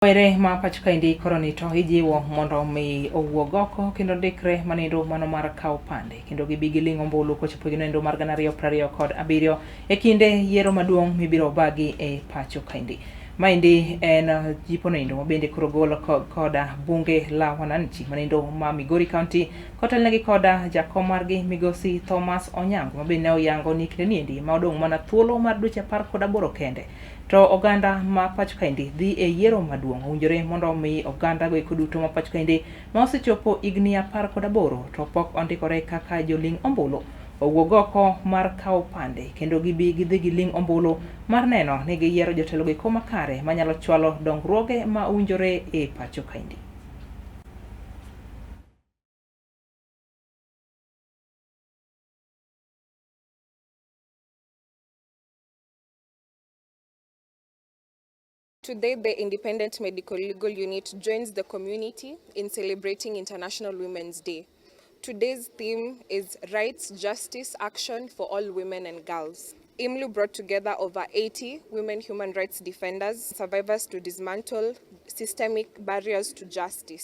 Rowere ma pacho kaendi koroni to ijiwo mondo mi owuog oko kendo ndikre manendo mano mar kawo pande kendo gibi giling' ombulu kochopo higni mar 2027 e kinde yiero maduong' mibiro bagi e pacho kaendi. Maendi en jipo noendo mabende koro gol koda bunge la wananchi manendo ma Migori County kotelnegi koda jakom margi migosi Thomas Onyango mabende ne oyango ni kinde niendi ma odong' mana thuolo mar dweche 18 kende to oganda ma pacho kaendi dhi e yiero maduong' owinjore mondo omi oganda go eko duto ma pacho kaendi ma osechopo higni 18 to pok ondikore kaka joling' ombulu owuog oko mar kawo pande kendo gibi gidhi giling' ombulu mar neno ni giyiero jotelo go eko makare manyalo chwalo dongruoge ma owinjore e pacho kaendi. Today, the Independent Medical Legal Unit joins the community in celebrating International Women's Day. Today's theme is Rights, Justice, Action for All Women and Girls. IMLU brought together over 80 women human rights defenders, survivors to dismantle systemic barriers to justice.